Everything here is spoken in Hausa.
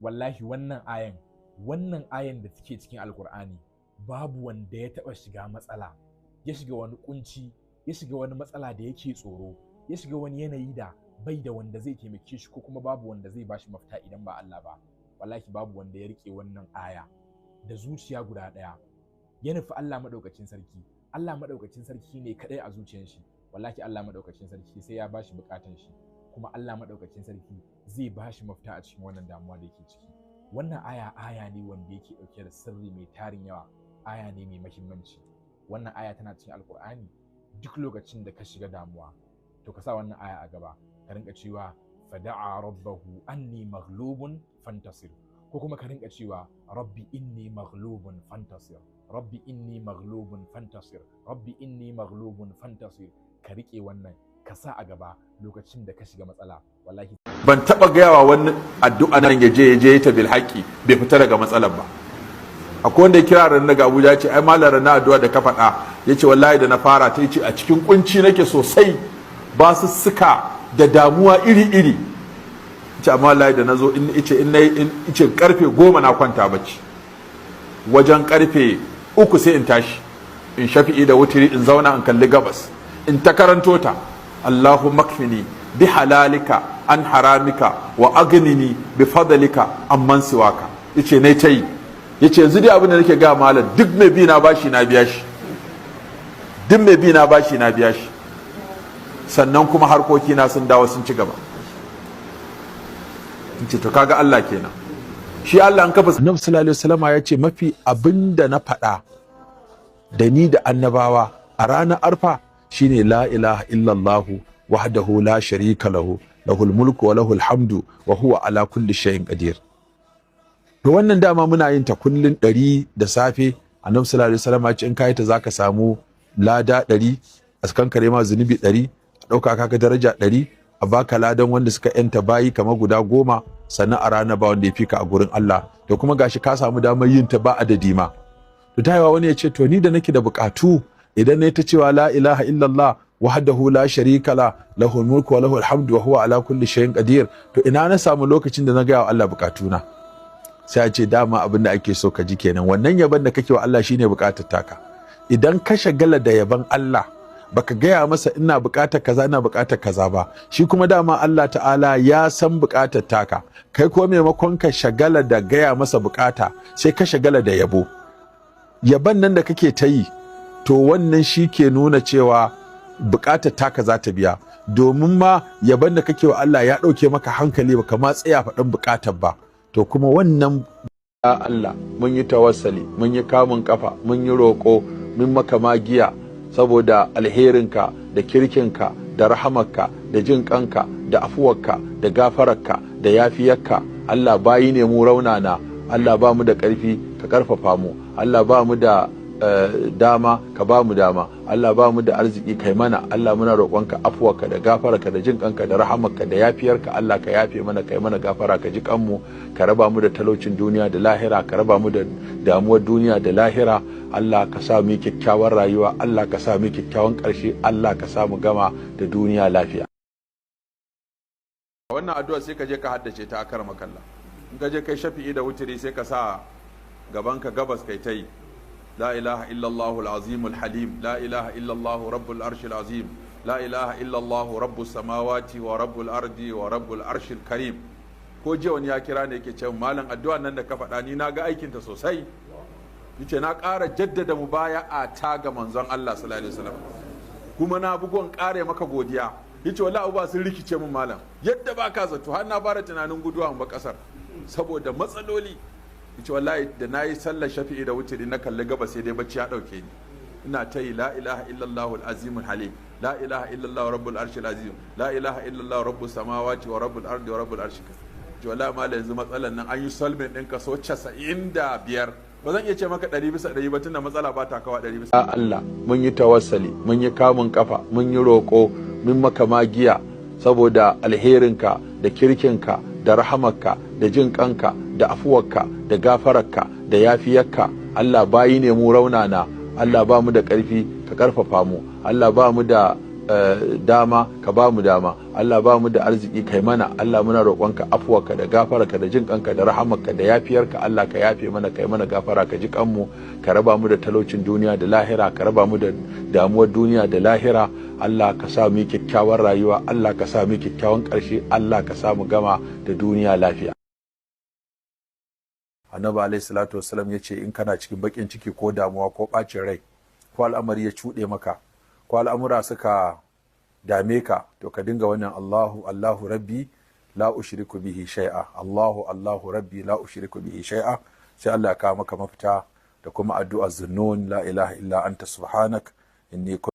Wallahi wannan ayan da take cikin Alkur'ani, babu wanda ya taɓa shiga matsala, ya shiga wani kunci, ya shiga wani matsala da yake tsoro, ya shiga wani yanayi da bai da wanda zai taimake shi, ko kuma babu wanda zai bashi mafita idan ba Allah ba. Wallahi babu wanda ya rike wannan aya da zuciya guda ɗaya, ya nufi Allah maɗaukacin sarki, Allah maɗaukacin sarki ne kaɗai a zuciyar shi, wallahi Allah maɗaukacin sarki sai ya bashi bukatan shi, kuma Allah maɗaukacin sarki zai bashi mafita a cikin wannan damuwa da yake ciki. Wannan aya, aya ne wanda yake ɗauke da sirri mai tarin yawa, aya ne mai mahimmanci. Wannan aya tana cikin Alkur'ani. Duk lokacin da ka shiga damuwa, to ka sa wannan aya a gaba, ka rinka cewa فدعا ربه أني مغلوب فانتصر, ko kuma ka rinka cewa رب إني مغلوب فانتصر, رب إني مغلوب فانتصر, رب إني مغلوب فانتصر. Ka rike wannan, ka sa a gaba lokacin da ka shiga matsala, wallahi. Ban taba gaya wa wani addu'a nan ya je ta bil haƙi bai fita daga matsalar ba. Akwai wanda ya kira ran daga Abuja, ce ai malam, na addu'a da ka faɗa, yace wallahi da na fara ta, yace a cikin kunci nake sosai, ba su suka da damuwa iri iri, ce amma wallahi da nazo in ice in nayi in ice karfe 10 na kwanta bacci, wajen karfe 3 sai in tashi in shafi'i da wutiri, in zauna in kalli gabas in ta karanto ta: اللهم اكفني بحلالك عن حرامك وأغنني بفضلك عمن سواك. Yace ne ta yi, yace yanzu dai abin da nake ga malam, duk mai bi na bashi na biya shi, duk mai bi na bashi na biya shi, sannan kuma harkoki na sun dawo sun ci gaba. In ce to kaga Allah kenan, shi Allah an kafa. Annabi sallallahu alaihi wasallama ya ce mafi abin da na faɗa da ni da annabawa a ranar Arfa shine لا إله إلا الله وحده لا شريك له له الملك وله الحمد وهو على كل شيء قدير. To wannan dama muna yin ta kullun 100 da safe. Annabi sallallahu alaihi wasallam ya ce in kai ta zaka samu lada 100, a kankare ma zunubi 100, a ɗauka kaka daraja 100, a baka ladan wanda suka yanta bayi kamar guda 10, sannan a rana ba wanda ya fika a gurin Allah. To kuma gashi ka samu damar yin ta ba adadi ma. To tayawa wani ya ce to ni da nake da bukatu, idan ne ta cewa لا إله إلا الله وحده لا شريك له له الملك وله الحمد وهو على كل شيء قدير, to ina na samu lokacin da na gaya wa Allah bukatuna? Sai a ce dama abin da ake so ka ji kenan. Wannan yaban da kake wa Allah shine bukatar taka. Idan ka shagala da yaban Allah, baka gaya masa ina bukatar kaza, ina bukatar kaza ba, shi kuma dama Allah ta'ala ya san bukatar taka. Kai ko maimakon ka shagala da gaya masa bukata, sai ka shagala da yabo. Yaban nan da kake ta yi, to wannan shi ke nuna cewa bukatar taka za ta biya, domin ma yaban da kake wa Allah ya ɗauke maka hankali, baka ma tsaya faɗin bukatar ba. To kuma wannan Ya Allah, mun yi tawassali, mun yi kamun kafa, mun yi roƙo, mun maka magiya saboda alherinka da kirkinka da rahamarka da jin kanka da afuwarka da gafararka da yafiyarka. Allah, bayi ne mu raunana. Allah, ba mu da ƙarfi, ka ƙarfafa mu. Allah, ba mu da dama, ka ba mu dama. Allah, ba mu da arziki, kai mana. Allah, muna roƙonka afuwarka da gafararka da jin kanka da rahamarka da yafiyarka. Allah, ka yafe mana, kai mana gafara, ka ji kanmu, ka raba mu da talaucin duniya da lahira, ka raba mu da damuwar duniya da lahira. Allah, ka sa mu kyakkyawar rayuwa. Allah, ka sa mu kyakkyawan ƙarshe. Allah, ka sa mu gama da duniya lafiya. Wannan addu'a sai ka je ka haddace ta akar makalla. In ka je kai shafi'i da wutiri, sai ka sa gaban ka gabas kai ta yi: لا إله إلا الله العظيم الحليم, لا إله إلا الله رب العرش العظيم, لا إله إلا الله رب السماوات ورب الأرض ورب العرش الكريم. Ko jiya wani ya kira ne yake cewa malam, addu'a nan da ka faɗa, ni na ga aikinta sosai. Yace na ƙara jaddada mubaya'a ta ga manzon Allah sallallahu alaihi wasallam, kuma na bugon ƙare maka godiya. Yace wallahi abubuwa sun rikice min malam yadda ba ka zato, har na fara tunanin guduwa ba kasar saboda matsaloli. Yace wallahi da nayi sallar shafi'i da wutiri na kalli gaba, sai dai bacci ya dauke ni, ina ta yi: لا إله إلا الله العظيم الحليم, لا إله إلا الله رب العرش العظيم, لا إله إلا الله رب السماوات ورب الأرض ورب العرش. Ce wallahi malam, yanzu matsalan nan an yi solving din kaso 95. Ba zan iya ce maka 100% ba, tunda matsala ba ta kawa 100 bisa. Ya Allah, mun yi tawassali, mun yi kamun kafa, mun yi roƙo, mun maka magiya saboda alherinka da kirkinka da rahamarka da jin kanka da afuwarka da gafararka da yafiyarka. Allah, bayi ne mu raunana. Allah, ba mu da ƙarfi, ka ƙarfafa mu. Allah, ba mu da dama, ka ba mu dama. Allah, ba mu da arziki, kai mana. Allah, muna roƙonka afuwarka da gafararka da jin kanka da rahamarka da yafiyarka. Allah, ka yafe mana, kai mana gafara, ka ji kanmu, ka raba mu da talaucin duniya da lahira, ka raba mu da damuwar duniya da lahira. Allah, ka sa mu yi kyakkyawar rayuwa. Allah, ka sa mu yi kyakkyawan ƙarshe. Allah, ka sa mu gama da duniya lafiya. Annabi alaihi salatu wasalam ya ce, in kana cikin bakin ciki ko damuwa ko ɓacin rai ko al'amari ya cuɗe maka ko al'amura suka dame ka, to ka dinga wannan: "Allahu Allahu rabbi, la ushriku bihi shay'a. Allahu Allahu rabbi, la ushriku bihi shay'a." Sai Allah ya kawo maka mafita. Da kuma addu'a Zunnun: "La ilaha illa anta, subhanak inni